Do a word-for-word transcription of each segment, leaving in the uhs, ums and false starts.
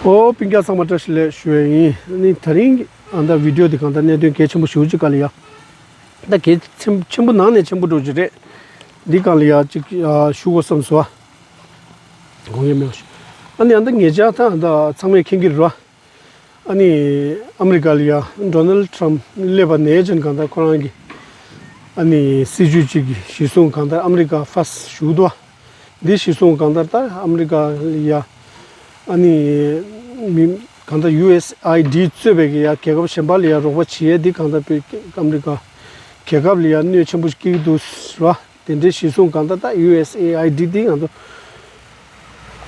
ཨོ། སྤུན་ཀྱག་ཚང་མ་བཀྲ་ཤིས་བདེ་ལེགས་ཞུ་ཡས་ཡིན། ཨ་ནི་དེ་རིང་ཨ་ད་བི་ཌི་ཡོ་འདི་གང་ལྟར་གནད་དོན་གལ་ཆེན་པོ་ཞེ་པོ་ཅིག་སྒང་ལ་ཡ། ད་གལ་ཆེན་ཆེན་པོ་ནང་ནས་ཆེན་པོ་འདྲ་ཅིག་རེད། འདི་སྒང་ལ་ཡ་ཅིག་ཨ་ཞུ་དགོས་བསམ་སོང་ཨ། དགོངས་ཡོད་མེད་ཞུ། ཨ་ནི་ཨ་ད་ངེད་ཅག་ད་ད་ཚང་མས་མཁྱེན་གྱི་རེད་བ། ཨ་ནི་ཨ་མི་རི་ཀ་ལ་ཡ་ཌོ་ནལ་ཊམ་སླེབས་པ་ནས་ཅན་གང་ལྟར་ཁོ་རང་གི་ཨ་ནི་སྲིད་ཇུས་ཅིག་གི་གཞི་བཟུང་གང་ལྟར་ཨ་མི་རི་ཀ་ཕར་སི་ཊི་ཞུ་གི་འདུག་བ། འདི་གཞི་བཟུང་གང་ལྟར་ད་ཨ་མི་རི་ཀ་ལ་ཡ་ཨ་ནི་མི་གང་ལྟར་ཡུ་ཨེས་ཨའི་ཌི་གཙོས་པའི་གི་ཡ་རྒྱལ་ཁབ་གཞན་པ་ལ་ཡ་རོགས་པ་བྱེད་ཡས་འདི་གང་ལྟར་བོད་ཨ་མི་རི་ཀ་རྒྱལ་ཁབ་ལ་ཡ་གནོད་ཆེན་པོ་སྐྱེལ་གྱི་འདུག་ཟེར་བ། དེ་འདྲའི་གཞི་བཟུང་གང་ལྟར་ད་ཡུ་ཨེས་ཨེ་ཨའི་ཌི་འདི་ང་ཚོ་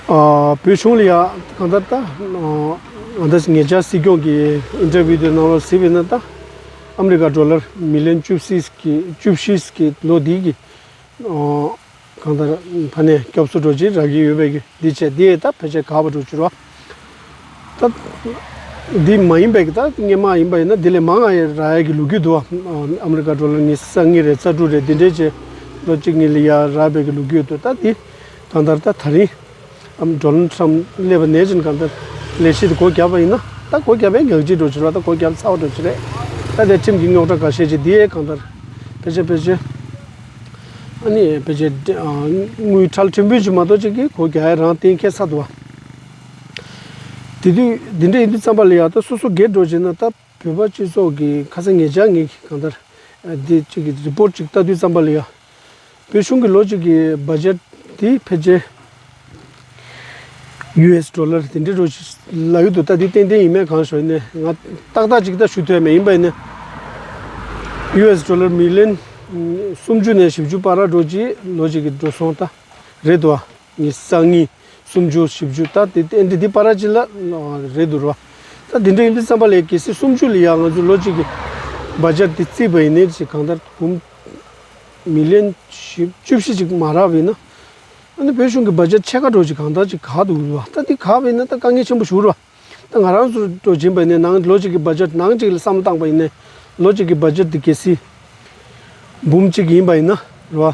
ཨ་བོད་གཞུང་ལ་ཡ་གང་ལྟར་ད་ཨ་ད་ངེད་ཅག་སྲིད་སྐྱོང་གི་ཨིན་ཊར་བིའུ་དེ་ནང་ལོགས་གཟིགས་པ་ཡིན་ན་ད་ཨ་མི་རི་ཀ་ཌོ་ལར་མི་ལི་ཡོན་བཅུ་བཞི་གི་བཅུ་བཞི་གི་ལོ་འདི་གི་ཨ་གང་ལྟར་ཕ་ནས་སྐྱོབ་གསོ་འདྲ་ཅིག་རག་གི་ཡོད་པའི་གི་འདི་བྱས་འདི་ད་ཕལ་ཆེར་འགག་པ་འདྲ་ཅིག་རེད་བ། ད་འདི་མ་ཡིན་པའི་གི་ད་སྔོན་མ་ཡིན་པ་ཡིན་ན་འདི་ལས་མང་ང་ཡ་རག་ཡ་གི་ལོ་རྒྱུས་འདུག་བ། ཨ་མི་རི་ཀ་ཌོ་ལར་ཉི་ཤུ་རྩ་གཉིས་རེད་རྩ་དྲུག་རེད་འདི་འདྲའི་བྱས་ལོ་གཅིག་གཉིས་ལ་ཡ་རག་པའི་གི་ལོ་རྒྱུས་འདུག་ད་འདི་གང་ལྟར་ད་ད་རིང་ཨ་ཌོ་ནལ་ཊམ་སླེབས་པ་ནས་ཅན་གང་ལྟར་ལས་གཞི་དེ་སྒོ་བརྒྱབ་པ་ཡིན་ན་ད་སྒོ་བརྒྱབ་པའི་ངག་ཅིག་འདྲ་ཅིག་རེད་བ། ད་སྒོ་བརྒྱབ་ཚར་བ་འདྲ་ཅིག་རེད། ད་དེ་ཁྲིམས་ཀྱི་རྙོག་དྲ་འགའ་ཤས་ཅིག་འདི་ཡས་གང་ལྟར་ཕལ་ཆེར་ཕལ་ཆེར་ཨ་ནི་ཕལ་ཆེར་ཨ་དངུལ་ཁྲལ་ཕྲན་བུ་ཅིག་མ་གཏོགས་ཅིག་གི་སྒོ་རྒྱག་ཡ་རང་གཏན་འཁེལ་ཚར་འདུག་བ། དེ་དུས་འདི་འདྲ་ཡིན་དུས་ཙམ་པ་ལ་ཡ་ད་སོ་སོ་སྒེར་འདྲ་ཅིག་ན་ད་བོད་པ་སྤྱི་ཚོགས་ཀྱི་ཁ་སང་ངེད་ཅག་ངེད་ཀྱི་གང་ལྟར་ཨ་འདི་ཅིག་གི་རི་པོར་ཊ་ཅིག་ལྟ་དུས་ཙམ་པ་ལ་ཡ། བོད་གཞུང་གི་ལོ་གཅིག་གི་བ་ཇེཊ་དེ་ཕལ་ཆེར་ཡུ་ཨེས་ཌོ་ལར་དེ་འདྲའི་འགྲོ་ལབ་ཀྱི་འདུག་ད་དེ་ཏན་ཏན་ཡིན་མིན་གང་ཞོག་ནས་ང་ཏག་ཏག་ཅིག་ད་ཞུ་ཐུབ་མེད། ཡིན་པ་ཡིན་ན་ཡུ་ཨེས་ཌོ་ལར་མི་ལི་ཡོན་སུམ་ཅུ་ནས་བཞི་བཅུ་བར་འགྲོ་གི་ལོ་གཅིག་གི་འགྲོ་སོང་ད་རེད་འདུག་ཉི་ཤུ་རྩ་གཉིས། སུམ་ཅུ་བཞི་བཅུ་ད་དེ་ཏན་ཏན་དེ་བར་ཅིག་ལ་རེད་འདུག་ར། ད་དེ་འདྲ་ཡིན་དུས་ཙམ་པ་ལ་གལ་སྲིད་སུམ་ཅུ་ལ་ཡ་ང་ཚོ་ལོ་གཅིག་གི་བ་ཇེཊ་དེ་བརྩིས་པ་ཡིན་ནའི་ཅིག་གང་ལྟར་འབུམ་མི་ལི་ཡོན་བཅུ་བཞི་ཅིག་མ་རག་པ་ཡིན་ན། ཨ་ནི་བོད་གཞུང་གི་བ་ཇེཊ་ཕྱེད་ཀ་འགྲོ་ཅིག་གང་ལྟར་ཅིག་ག་འདུག་ར། ད་དེ་ག་པ་ཡིན་ན་ད་དཀའ་ངལ་ཆེན་པོ་ཞིག་ར། ད་ང་རང་ཚོ་འགྲོ་བྱིན་པ་ཡིན་ནའི་ནང་ལོ་གཅིག་གི་བ་ཇེཊ་ནང་གཅིག་ལ་བསམ་བློ་བཏང་པ་ཡིན་ནའི་ལོ་གཅིག་གི་བ་ཇེཊ་དེ་གལ་སྲིད་འབུམ་གཅིག་ཡིན་པ་ཡིན་ན་རེད་བ།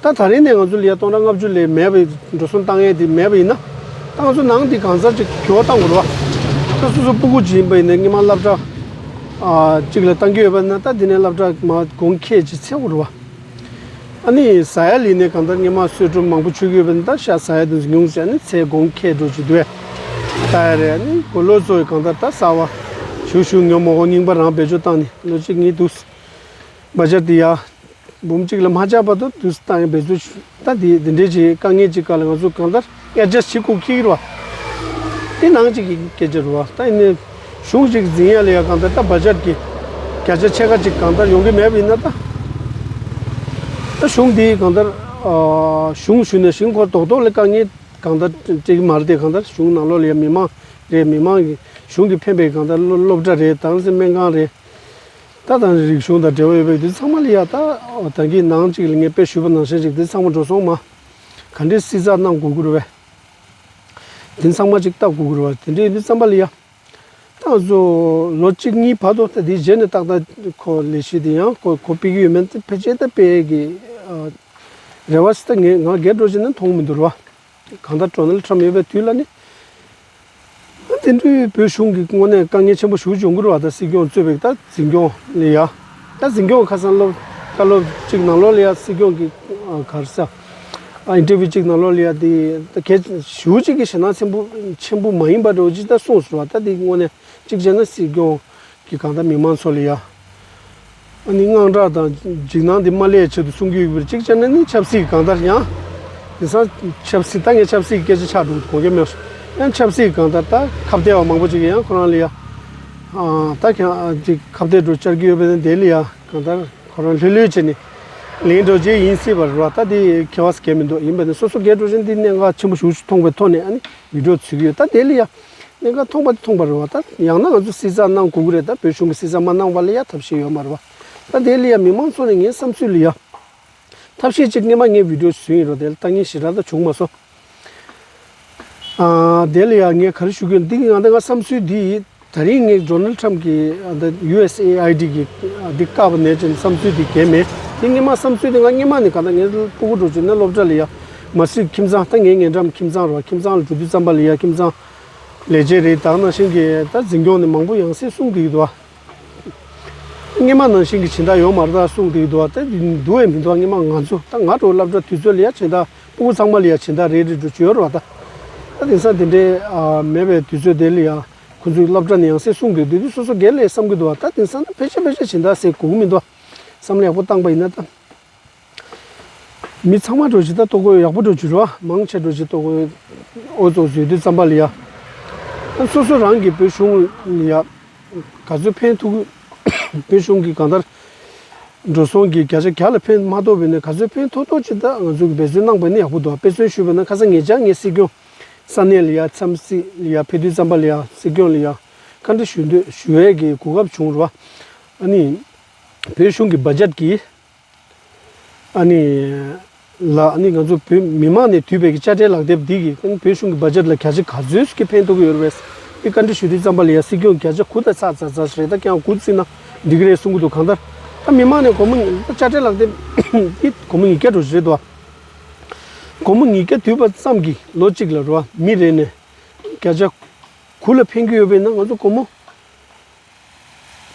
ད་ད་རིང་ནས་ང་ཚོ་ལ་ཡ་སྟོང་ཕྲག་ལྔ་བཅུ་ལས་མེད་པའི་འགྲོ་སོང་བཏང་ཡས་དེ་མེད་པ་ཡིན་ན། ད་ང་ཚོ་ནང་དེ་གང་ཚར་ཅིག་གྱོད་བཏང་དགོས་རེད་བ། ད་སོ་སོ་སྤུ་གུ་ཅིག་ཡིན་པ་ཡིན་ནའི་སྔོན་མ་སློབ་གྲྭ་ཨ་གཅིག་ལ་བཏང་གི་ཡོད་པ་ཡིན་ན་ད་དེ་ནས་སློབ་གྲྭ་མ་གོང་ཁེ་ཅིག་ཚད་དགོས་རེད་བ། ཨ་ནི་ཟ་ཡ་ལེན་ནས་གང་ལྟར་སྔོན་མ་གསོལ་སྒྲུབ་མང་པོ་མཆོད་ཀྱི་ཡོད་པ་ཡིན་ན་ད་ཤ་ཟ་ཡ་དེ་ཉུང་ཟེར་ནས་ཚད་གོང་ཁེ་འགྲོ་ཅིག་འདུག་ད་ཡ་རེད། ཨ་ནི་གོ་ལོ་ཚོ་ཡི་གང་ལྟར་ད་གསར་བ་ཞུ་ཞུ་ཉོ་མོ་གོ་རྙིང་པ་རང་བེད་སྤྱོད་བཏང་ནས་ལོ་གཅིག་གཉིས་འདུག་བ་ཇེཊ་དེ་ཡ། འབུམ་གཅིག་ལ་མ་ཆག་བར་དུ་དུས་སུ་བཏང་ཡང་འབད་རྩོལ་ཞུ། ད་དེ་དེ་འདྲའི་ཅིག་དཀའ་ངལ་ཅིག་སྒང་ལ་ང་ཚོ་གང་ལྟར་ཨེ་ཌི་ཇ་སི་ཊི་བྱེད་དགོས་ཀྱི་རེད་བ། དེ་ནང་གཅིག་གི་སྐད་ཆ་རེད་བ། ད་ཡིན་ནའི་གཞུང་གཅིག་འཛིན་ཡ་ལ་ཡ་གང་ལྟར་ད་བ་ཇེཊ་གི་བརྒྱ་ཆ་ཕྱེད་ཀ་ཅིག་གང་ལྟར་ཡོང་གི་མེད་པ་ཡིན་ན་ད། ད་གཞུང་འདི་གང་ལྟར་ཨ་གཞུང་ཞུས་ནས་གཞུང་ཁོ་རྡོག་རྡོག་ལ་དཀའ་ངལ་གང་ལྟར་སྤྲད་ཀྱི་མ་རེད་དེ། གང་ལྟར་གཞུང་ནང་ལོགས་ལ་ཡ་མི་མང་རེད། མི་མང་གི་གཞུང་གི་ཕན་པའི་གང་ལྟར་སློབ་སློབ་གྲྭ་རེད། ད་སྨན་ཁང་རེད། ད་དང་རིག་གཞུང་དང་འབྲེལ་བ་ཡོད་པའི་དེ་ཚང་མ་ལ་ཡ་ད་ད་གིན་ནང་གཅིག་ལ་ངས་དཔེ་ཞུས་པ་ནང་བཞིན་ཅིག་དེ་ཚང་མ་འགྲོ་སོང་མ། ག་འདྲའི་བསྲི་ཚགས་གནང་དགོས་ཀྱི་རེད་བས། དེ་ཚང་མ་ཅིག་ལྟ་དགོས་ཀྱི་རེད་བ། དེ་འདྲའི་དེ་ཚང་མ་ལ་ཡ། ད་ང་ཚོ་ལོ་གཅིག་གཉིས་བར་དུ་ད་དེའི་རྗེས་ནས་ཏག་ཏག་ཁོ་ལས་གཞི་དེ་ཡང་ཁོ་ཁོ་སྤེལ་གྱི་ཡོད་མེད་དེ་ཕལ་ཆེར་ད་སྤེལ་གི་རེ་བ་ཞིག་ད་ངས་ང་སྒེར་འགྲོ་བྱས་ན་མཐོང་མི་འདུག་རེད་བ། གང་ལྟར་ཌོ་ནལ་ཊམ་ཡོད་པའི་དུས་ལ་ནི། དེ་འདྲའི་བོད་གཞུང་གི་ངོས་ནས་དཀའ་ངལ་ཆེན་པོ་ཞེ་པོ་ཅིག་ཡོང་གི་རེད་བ། ད་སྲིད་སྐྱོང་གཙོས་པའི་ད་འཛིན་སྐྱོང་ལ་ཡ། ད་འཛིན་སྐྱོང་ཁ་སང་སློབ་བཀའ་སློབ་ཅིག་ནང་ལོགས་ལ་ཡ་སྲིད་སྐྱོང་གི་ཨ་ག་རེ་ཟེར། ཨ་ཨིན་ཊར་བིའུ་ཅིག་ནང་ལོགས་ལ་ཡ་དེ་ད་གལ་ཞེ་པོ་ཅིག་གི་ཞེད་སྣང་ཆེན་པོ་ཆེན་པོ་མ་ཡིན་པ་འདྲ་བོ་ཅིག་ད་གསུངས་སོང་བ། ད་དེ་དངོས་གནས་གཅིག་བྱས་ན་སྲིད་སྐྱོང་གི་གང་ལྟར་མི་མང་ཚོ་ལ་ཡ། ཨ་ནི་དངངས་སྐྲག་དང་འཇིགས་སྣང་འདི་མ་སླེབས་ཆེད་དུ་གསུང་གི་ཡོད་པར་གཅིག་བྱས་ན་ནི་ཆབ་སྲིད་གང་ལྟར་ཡང་། དེང་སང་ཆབ་སྲིད་ད་ངས་ཆབ་སྲིད་ཀྱི་སྐད་ཆ་ཆགས་འགྲོ་གི་གོ་གི་མེད། ཡང་ཆབ་སྲིད་གང་ལྟར་ད་ཁ་གཏད་པ་མང་པོ་ཅིག་ཡང་ཁོ་རང་ལ་ཡ། ཨ་ད་ཁྱེད་ཅིག་ཁ་གཏད་འགྲོ་བཅར་གྱི་ཡོད་པས་ན་དེ་ལ་ཡ་གང་ལྟར་ཁོ་རང་ལྷོད་ལྷོད་བྱས་ནས་ལན་འགྲོ་རྗེས་ཡིན་སྲིད་པ་རེད་བ། ད་དེ་ཁྱད་པར་གང་མི་འདུག་ཡིན་པས་ན་སོ་སོ་སྒེར་འགྲོ་བཞིན་འདི་གནད་འགག་ཆེན་པོ་ཞེ་པོ་ཅིག་མཐོང་བས་ཐོག་ནས་ཨ་ནི་བི་ཌི་ཡོ་བཟོ་གི་ཡོད། ད་དེ་ལ་ཡ། གནད་འགག་མཐོང་པ་དེ་མཐོང་པ་རེད་བ། ད་ཡང་ན་ང་ཚོ་བསྲི་ཚགས་གནང་དགོས་ཀྱི་རེད། ད་བོད་གཞུང་གི་བསྲི་ཚགས་མ་གནང་བ་ལ་ཡ་ཐབས་ཤེས་ཡོད་མ་རེད་བ། ད་དེ་ལ་ཡ་མི་མང་ཚོ་ནས་ངའི་བསམ་ཚུལ་ལ་ཡ། ཐབས་ཤེས་གཅིག་སྔོན་མ་ངས་བི་ཌི་ཡོ་བཟོས་ཡིན་རོགས། དེ་ལ་ལྟ་ངན་ཞེ་དྲག་ད་བྱུང་མ་སོང་། ཨ་དེ་ལ་ཡ་ངས་ག་རེ་ཞུ་གི་ཡོད་འདི་ང་ད་ང་བསམ་ཚུལ་འདི་ཡིན། ད་རིང་ངས་ཌོ་ནལ་ཊམ་གི་ཨ་ད་ཡུ་ཨེས་ཨེ་ཨའི་ཌི་གི་ཨ་འདི་བཀག་པ་ནས་ཅན་བསམ་ཚུལ་འདི་གས་མེད། དེ་སྔོན་མ་བསམ་ཚུལ་འདི་ང་སྔོན་མ་ནས་ག་ད་ངའི་སྤུ་གུ་འགྲོ་ཆུ་ནས་སློབ་གྲྭ་ལ་ཡ་མ་སྲིད་ཁྱིམ་ཚང་ད་ངའི་ཉེ་འགྲམ་ཁྱིམ་ཚང་རོགས། ཁྱིམ་ཚང་ལ་འགྲོ་དུས་ཙམ་པ་ལ་ཡ་ཁྱིམ་ཚང་། ལས་བྱེད་རེད། ད་ནང་བཞིན་གྱི་ད་འཛིན་སྐྱོང་ནས་མང་པོ་ཡང་སེ་གསུངས་བསྡད་ཀྱི་འདུག་བ། སྔོན་མ་ནང་བཞིན་གྱི་སྦྱིན་བདག་ཡོད་མ་རེད། ད་གསུངས་བསྡད་ཀྱི་འདུག་བ། ད་འདུག་བས་མི་འདུག་བ། སྔོན་མ་ང་ཚོ་ད་ང་འགྲོ་སློབ་གྲྭ་དུས་ཚོད་ལ་ཡ་སྦྱིན་བདག་སྤུ་གུ་ཚང་མ་ལ་ཡ་སྦྱིན་བདག་རེ་རེ་འགྲོ་བྱོས་ར་བ། ད་ད་དེང་སང་དེ་འདྲའི་ཨ་མེད་པའི་དུས་ཚོད་དེ་ལ་ཡ་ཁོ་ཚོས་སློབ་གྲྭ་ནས་ཡང་སེ་གསུངས་བསྡད་དུས་དུས་སོ་སོ་སྒེར་ལ་བསམ་གྱི་འདུག་བ། ད་དེང་སང་ད་ཕལ་ཆེར་ཕལ་ཆེར་སྦྱིན་བདག་སེ་དགོས་ཀྱི་མི་འདུག་བ། བསམ་བློ་ཡག་པོ་བཏང་པ་ཡིན་ན་ད། མི་ཚང་མ་འགྲོ་ཅིག་ད་ལྟོ་གོས་ཡག་པོ་འགྲོ་ཅིག་རོ། མང་ཆེ་འགྲོ་ཅིག་ལྟོ་གོས་ཨོ་ཙོག་བཟོས་དུས་ཙམ་པ་ལ་ཡ། སོ་སོ་རང་གི་བོད་གཞུང་ལ་ཡ། ག་ཚོད་ཕན་ཐོགས། བོད་གཞུང་གི་གང་ལྟར་འགྲོ་སོང་གི་བརྒྱ་ཆ་བརྒྱ་ལ་ཕན་མ་ཐོགས་པས་ན་ག་ཚོད་ཕན་ཐོགས་ཐོགས་ཅིག་ད་ང་ཚོ་གི་འབད་བརྩོན་གནང་པ་ཡིན་ན་ཡག་པོ་འདུག་དཔེ་མཚོན་ཞུས་པ་ན་ཁ་སང་ངེད་ཅག་ངའི་སྲིད་སྐྱོང་ས་གནས་ལ་ཡ་འཚམས་གཟིགས་ལ་ཡ་ཕེབས་དུས་ཙམ་པ་ལ་ཡ་སྲིད་སྐྱོང་ལ་ཡ་བཀའ་འདྲི་ཞུ་འདོད་ཞུ་ཡས་ཀྱི་གོ་སྐབས་བྱུང་རོ། ཨ་ནི་བོད་གཞུང་གི་བ་ཇེཊ་གི་ཨ་ནི། ལ་ཨ་ནི་ང་ཚོ་བོད་མི་མང་ནས་བསྡུས་པའི་གི་དཔྱ་ཁྲལ་ལག་དེབ་འདི་གིས་ཨ་ནི་བོད་གཞུང་གི་བ་ཇེཊ་ལ་བརྒྱ་ཆ་ག་ཚོད་ཀྱི་ཕན་ཐོགས་ཀྱི་ཡོད་རེད་པས། དེ་བཀའ་འདྲི་ཞུ་དུས་ཙམ་པ་ལ་ཡ་སྲིད་སྐྱོང་བརྒྱ་ཆ་དགུ་དང་ཚ་ཚ་ཚ་རེད། ད་ཀྱང་དགུ་བརྩིས་ན་འགྲིག་གི་རེད་གསུང་གི་འདུག་གང་ལྟར་ད་མི་མང་ནས་སྒོར་མོ་ད་དཔྱ་ཁྲལ་ལག་དེབ་འདི་སྒོར་མོ་ཉིས་བརྒྱ་འགྲོ་བཞིན་རེད་དོ། སྒོར་མོ་ཉིས་བརྒྱ་བསྡུས་པ་ཙམ་གྱིས་ལོ་གཅིག་ལ་རོ་མི་རེ་ནས་བརྒྱ་ཆ་དགུ་ལ་ཕན་གྱི་ཡོད་པས་ན་ང་ཚོ་སྒོར་མོ།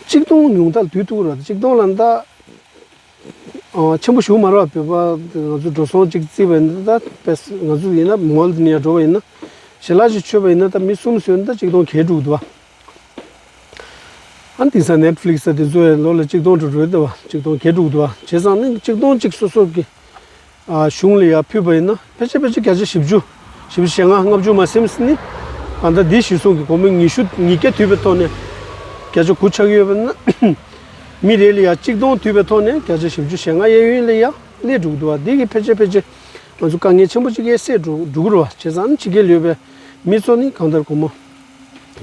གཅིག་སྟོང་ཉུང་མཐའ་ལ་བསྡུས་ཐུབ་ར། གཅིག་སྟོང་ལ་ད་ཨ་ཆེན་པོ་ཞུ་མ་ར་བ། བོད་པ་ང་ཚོ་འགྲོ་སོང་གཅིག་བརྩིས་པ་ཡིན་ན་ད་དཔེ་ང་ཚོ་ཡིན་ན་མོལ་དེ་ནས་ཡར་འགྲོ་བ་ཡིན་ན་ཞལ་ལག་ཅིག་མཆོད་པ་ཡིན་ན་ད་མི་གསུམ་བཟོས་ན་ད་གཅིག་སྟོང་བརྒལ་འགྲོ་གི་འདུག་བ། ཨ་ནི་དེང་སང་ནེཊ་ཕི་ལིག་སི་དེ་ཚོ་ཡང་ལོ་ལ་གཅིག་སྟོང་འགྲོ་འགྲོ་འདུག་བ། གཅིག་སྟོང་བརྒལ་འགྲོ་གི་འདུག་བ། བྱས་ཙང་ནི་གཅིག་སྟོང་གཅིག་སོ་སོ་གི་ཨ་གཞུང་ལ་ཡར་ཕུལ་བ་ཡིན་ན་ཕལ་ཆེར་ཕལ་ཆེར་བརྒྱ་ཆ་བཞི་བཅུ། བཞི་བཅུ་ཞེ་ལྔ་ལྔ་བཅུ་མ་ཟིན་ནི། ཨ་ད་འདི་གཞི་བཟུང་གི་སྒོར་མོ་ཉི་ཤུ་ཉིས་བརྒྱ་བསྡུས་པའི་ཐོག་ནས་བརྒྱ་ཆ་དགུ་ཆགས་ཀྱི་ཡོད་པ་ན། མི་རེ་ལ་ཡར་གཅིག་སྟོང་བསྡུས་པའི་ཐོག་ནས་བརྒྱ་ཆ་བཞི་བཅུ་ཞེ་ལྔ་གཡས་གཡོན་ལ་ཡར་སླེབས་འགྲོ་གི་འདུག་བ། འདི་གི་ཕལ་ཆེར་ཕལ་ཆེར་ང་ཚོ་དཀའ་ངལ་ཆེན་པོ་ཅིག་གིས་སེལ་འགྲོ་འགྲོ་གི་རེད་བ། བྱས་ཙང་ཕྱི་རྒྱལ་ལ་ཡོད་པའི་མི་ཚོ་ནི་གང་ལྟར་སྒོར་མོ་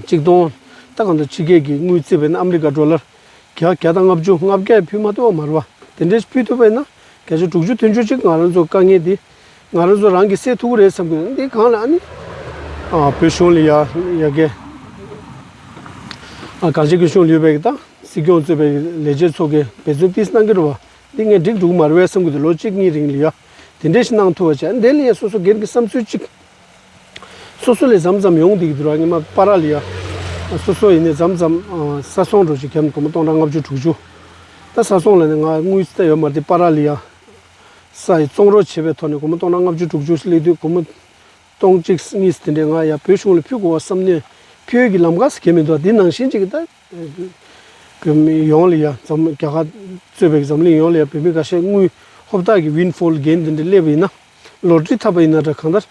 གཅིག་སྟོང་། ད་གང་ལྟར་ཕྱི་རྒྱལ་གྱི་དངུལ་བརྩིས་པ་ཡིན་ན་ཨ་མི་རི་ཀ་ཌོ་ལར་བརྒྱ་བརྒྱ་དང་ལྔ་བཅུ་ལྔ་བརྒྱ་ཕུལ་མ་ཐུབ་པ་མ་རེད་བ། དེ་འདྲའི་ཕུལ་ཐུབ་པ་ཡིན་ན་བརྒྱ་ཆ་དྲུག་ཅུ་བདུན་ཅུ་ཅིག་ང་རང་ཚོ་དཀའ་ངལ་འདི་ང་རང་ཚོ་རང་གིས་སེལ་ཐུབ་ཀྱི་རེད་བསམ་གྱི་འདུག་འདི་གང་ལ་ཨ་ནི་ཨ་བོད་གཞུང་ལ་ཡ་ཡ་གི་ཨ་གངས་ཅན་སྐྱིད་གཤོངས་ལ་ཡོད་པའི་གི་ད་སྲིད་སྐྱོང་གཙོས་པའི་ལས་བྱེད་ཚོ་གིས་འབད་བརྩོན་ཏིས་གནང་གི་རེད་བ། འདི་ངས་འགྲིག་འགྲིག་མ་རེད་བས་བསམ་གྱི་འདུག་ལོ་གཅིག་གཉིས་རིང་ལ་ཡ་དེ་འདྲས་ཞིག་གནང་ཐུབ་པ་བྱས། འདི་ལ་ཡ་སོ་སོ་སྒེར་གྱི་བསམ་ཚུལ་གཅིག་སོ་སོ་ལས་མཚམས་མཚམས་ཡོང་བསྡད་ཀྱི་འདུག་ར། སྔོན་མ་པ་ར་ལ་ཡ་སོ་སོ་ཡིན་ནའི་མཚམས་མཚམས་ས་ཚོང་འགྲོ་ཅིག་གྱབ་ནས་སྒོར་མོ་སྟོང་ཕྲག་ལྔ་བཅུ་དྲུག་ཅུ། ད་ས་ཚོང་ལ་ནི་ང་དངུལ་ཙི་ད་ཡོད་མ་རེད། དེ་པ་ར་ལ་ཡ་ས་ཡི་བཙོང་རོགས་བྱེད་པའི་ཐོག་ནས་སྒོར་མོ་སྟོང་ཕྲག་ལྔ་བཅུ་དྲུག་ཅུ་སླེབས་དུས་སྒོར་མོ་སྟོང་གཅིག་གཉིས་དེ་འདྲས་ང་ཡ་བོད་གཞུང་ལ་ཕུལ་དགོས་པ་བསམ་ནས་ཕུལ་ཡས་ཀྱི་ལམ་ཁ་ཟེར་གྱི་མི་འདུག་འདི་ནང་བཞིན་ཅིག་ད་བོད་མི་ཡོངས་ལ་ཡ་འཛམ་རྒྱ་གར་གཙོས་པའི་འཛམ་གླིང་ཡོངས་ལ་ཡ་བོད་མི་ཁ་ཤས་དངུལ་ཧོབ་སྟེགས་ཀྱི་ཝིན་ཌ་ཕོལ་གན་དེ་འདྲས་སླེབས་པ་ཡིན་ན། ལོ་ཊ་རི་འཐབ་པ་ཡིན་ན་འདྲ་གང་ལྟར།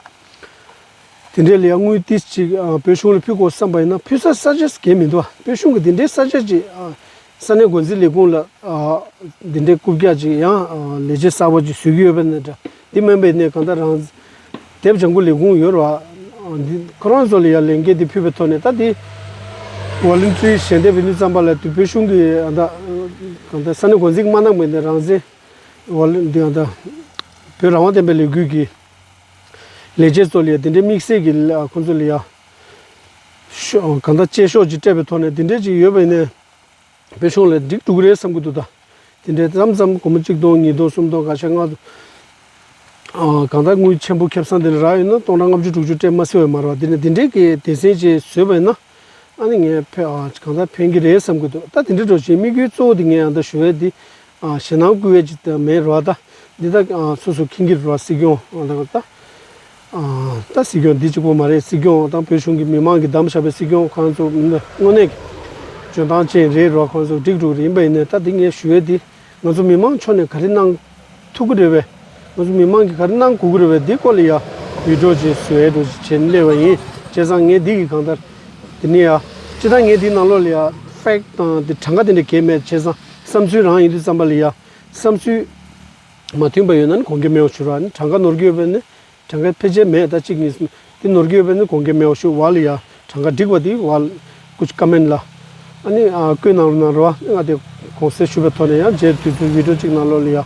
དེ་འདྲའི་ལ་ཡ་དངུལ་ཏིས་ཅིག་ཨ་བོད་གཞུང་ལ་ཕུལ་དགོས་བསམ་པ་ཡིན་ན་ཕུལ་ས་ས་ཆ་གང་མི་འདུག་བ། བོད་གཞུང་གི་དེ་འདྲའི་ས་ཆ་ཅིག་ཨ་ས་གནས་འགོ་འཛིན་ལས་ཁུངས་ལ་ཨ་དེ་འདྲའི་རྐུབ་བཀྱག་ཅིག་ཡང་ཨ་ལས་བྱེད་གསར་པ་ཅིག་བཟོ་གི་ཡོད་པ་ནི་འདྲ། དེ་མིན་པའི་ནས་གང་ལྟར་རང་དེབ་ལྗང་ཁུ་ལས་ཁུངས་ཡོད་ར་བ། ཨ་འདི་ཁོ་རང་ཚོ་ལ་ཡ་ལས་འགན་དེ་ཕུལ་བའི་ཐོག་ནས་ད་དེ་ཝོ་ལན་ཊི་རི་ཞལ་འདེབས་ཡིན་དུས་ཙམ་པ་ལ་དེ་བོད་གཞུང་གི་ཨ་ད་གང་ལྟར་ས་གནས་འགོ་འཛིན་མ་གནང་བའི་ནས་རང་བཙན་ཝོ་ལན་འདི་ཨ་ད་བོད་རང་དབང་བསྟན་པའི་ལས་འགུལ་གྱི་ལས་བྱེད་ཚོ་ལ་ཡ་དེ་འདྲའི་དམིགས་བསལ་གྱི་ལ་ཁོང་ཚོ་ལ་ཡ་ཤོ་གང་ལྟར་བཅད་ཤོག་ཅིག་སྤྲད་པའི་ཐོག་ནས་དེ་འདྲའི་ཅིག་ཡོད་པ་ཡིན་ནའི་བོད་གཞུང་ལ་འགྲིག་འགྲོ་གི་རེད་བསམ་གྱི་འདུག་ད་དེ་འདྲའི་མཚམས་མཚམས་སྒོར་མོ་གཅིག་སྟོང་ཉིས་སྟོང་སུམ་སྟོང་བརྒྱ་ཆ་ལྔ་སྟོང་ཨ་གང་ལྟར་དངུལ་ཆེན་པོ་ཁེ་བཟང་དེ་འདྲ་རག་ཡོད་ན་སྟོང་ཕྲག་ལྔ་བཅུ་དྲུག་ཅུ་སྤྲད་མ་སྲིད་པ་མ་རེད་བ། དེ་ནས་དེ་འདྲའི་གི་སྡེ་ཚན་ཅིག་བཟོས་པ་ཡིན་ན། ཨ་ནི་ངས་ཕན་ཨ་གང་ལྟར་ཕན་གྱི་རེད་བསམ་གྱི་འདུག་ད་དེ་འདྲ་འགྲོ་བཞིན་དམིགས་ཡུལ་གཙོ་བོ་དེ་ངས་ཨ་ད་ཞུ་ཡས་དེ་ཨ་ཞེད་སྣང་སྐུལ་ཡས་ཅིག་ད་མེད་རེད་བ། ད་འདི་ད་ཨ་སོ་སོ་མཁྱེན་གྱི་རེད་བ། སྲིད་སྐྱོང་ཨ་ད་ད་ཨ་ད་སྲིད་སྐྱོང་འདི་གཅིག་པོ་མ་རེད། སྲིད་སྐྱོང་དང་བོད་གཞུང་གི་མི་མང་གིས་བདམས་བཞག་པའི་སྲིད་སྐྱོང་ཁོང་ཚོ་མི་ད་དངོས་གནས་ཀྱི་འཇོན་ཐང་ཅན་རེད་རེད་བ། ཁོང་ཚོ་འགྲིག་འགྲོ་གི་རེད། ཡིན་པ་ཡིན་ནའི་ད་འདི་ངས་ཞུ་ཡས་དེ། ང་ཚོ་མི་མང་ཕྱོགས་ནས་ག་རེ་གནང་ཐུབ་ཀྱི་རེད་པས། ང་ཚོ་མི་མང་གིས་ག་རེ་གནང་དགོས་ཀྱི་རེད་པས། འདི་སྐོར་ལ་ཡ་བི་ཌིའོ་ཅིག་བཟོ་ཡས་འགྲོ་ཅིག་བྱས་ནས་སླེབས་པ་ཡིན། བྱས་ཙང་ངས་འདི་གི་གང་ལྟར་དེ་ནས་ཡ་སྤྱིར་བཏང་ངས་འདི་ནང་ལོགས་ལ་ཡ་ཕེག་དང་དེ་གྲངས་ཀ་དེ་འདྲ་གས་མེད། བྱས་ཙང་བསམ་ཚུལ་རང་ཡིན་དུས་ཙམ་པ་ལ་ཡ་བསམ་ཚུལ་མ་མཐུན་པ་ཡོད་ན་ནི་དགོངས་འགལ་མེད་པ་ཞུ་རོགས། ཨ་ནི་གྲངས་ཀ་ནོར་གྱི་ཡོད་པས་ནི། གྲངས་ཀ་ཕལ་ཆེར་མེད། ད་གཅིག་གཉིས་གསུམ་དེ་ནོར་གྱི་ཡོད་པས་ན་དགོངས་འགལ་མེད་པ་ཞུ་བ་ལ་ཡ་གྲངས་ཀ་འགྲིག་པ་དེ་བ་ལ་ཀུ་ཆ་ཀ་མེན་ལ་ཨ་ནི་ཨ་བཀོད་གནང་རོགས་གནང་རོགས། ང་དེ་གོང་གསལ་ཞུ་བའི་ཐོག་ནས་ཡང་རྗེས་དུས་ཚོད་བི་ཌིའོ་གཅིག་ནང་ལོགས་ལ་ཡ་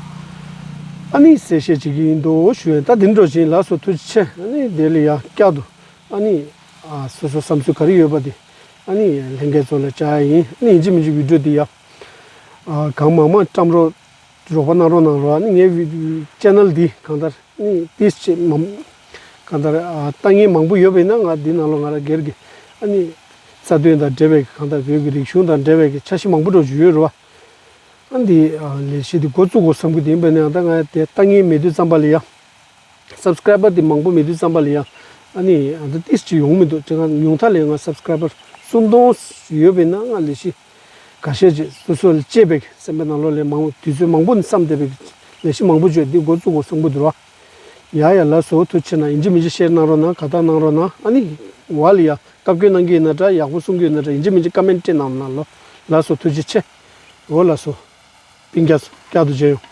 ཨ་ནི་གསལ་བཤད་བྱེད་ཀྱི་ཡིན་འདུག་ཞུ་ཡིན། ད་དེ་འདྲ་བཞིན་ལགས་སོ། ཐུགས་རྗེ་ཆེ། ཨ་ནི་དེ་ལ་ཡ་བསྐྱར་དུ་ཨ་ནི་ཨ་སོ་སོ་བསམ་ཚུལ་ག་རེ་ཡོད་པ་དེ་ཨ་ནི་ལྷན་རྒྱས་ཚོ་ལ་བཅར་ཡ་ཡིན། ཨ་ནི་ཡིན་གཅིག་མིན་གཅིག་བི་ཌིའོ་དེ་ཡ་ཨ་གང་མང་མང་བཀྲམ་རོགས། རོགས་པ་གནང་རོགས་གནང་རོགས། ཨ་ནི་ངའི་ཅེ་ནལ་འདི་གང་ལྟར་ཨ་ནི་ཏིས་ཅེ་མམ་གང་ལྟར་ཨ་ལྟ་མཁན་མང་པོ་ཡོད་པ་ཡིན་ན་ང་འདི་ནང་ལོགས་ང་རང་སྒེར་གྱི་ ཨ་ནི་རྩ་དོན་དང་འབྲེལ་བའི་གང་ལྟར་བོད་ཀྱི་རིག་གཞུང་དང་འབྲེལ་བའི་འཆར་གཞི་མང་པོ་འགྲོ་བཞིན་ཡོད་རེད་བ། ཨ་འདི་ལས་གཞི་འདི་འགོ་བཙུགས་དགོས་བསམ་གྱི་འདུག་ཡིན་པ་ཡིན་ན་ད་ང་དེ་ལྟ་ངན་མེད་དུས་ཙམ་པ་ལ་ཡ། སབ་སི་ཀ་རའི་བར་དེ་མང་པོ་མེད་དུས་ཙམ་པ་ལ་ཡ། ཨ་ནི་ཨ་ད་ཏིས་ཅིག་ཡོང་མི་འདུག་དེ་སྔ་ཉུང་མཐའ་ལ་ང་སབ་སི་ཀ་རའི་བར་སུམ་སྟོང་ཡོད་པས་ན་ང་ལས་གཞི་ཁ་ཤས་ཅིག་སོ་སོ་ལ་གཅེས་པའི་སེམས་པའི་ནང་ལོགས་ལས་མང་དུས་ཚོད་མང་པོ་ནས་བསམ་བསྡད་པའི་ལས་གཞི་མང་པོ་བརྗོད་འདི་འགོ་བཙུགས་དགོས་བསམ་གྱི་འདུག་ར། ཡ་ཡ་ལགས་སོ། ཐུགས་རྗེ་ཆེ་གནང་། ཡིན་གཅིག་མིན་གཅིག་ཤེར་གནང་རོགས་གནང་། དགའ་རྟགས་གནང་རོགས་གནང་། ཨ་ནི་བ་ལ་ཡ་བཀའ་བཀྱོན་གནང་གི་ཡིན་ན་འདྲ། ཡག་པོ་གསུང་གི་ཡིན་ན་འདྲ། ཡིན་གཅིག་མིན་གཅིག་ཀ་མེན་ཊི་སྤྲད་གནང་རོགས་གནང་ལོ། ལགས་སོ། ཐུགས་རྗེ་ཆེ། འོ་ལགས་སོ། པིང་རྒྱ་མཚོ་བསྐྱར་དུ་མཇལ་ཡོང་།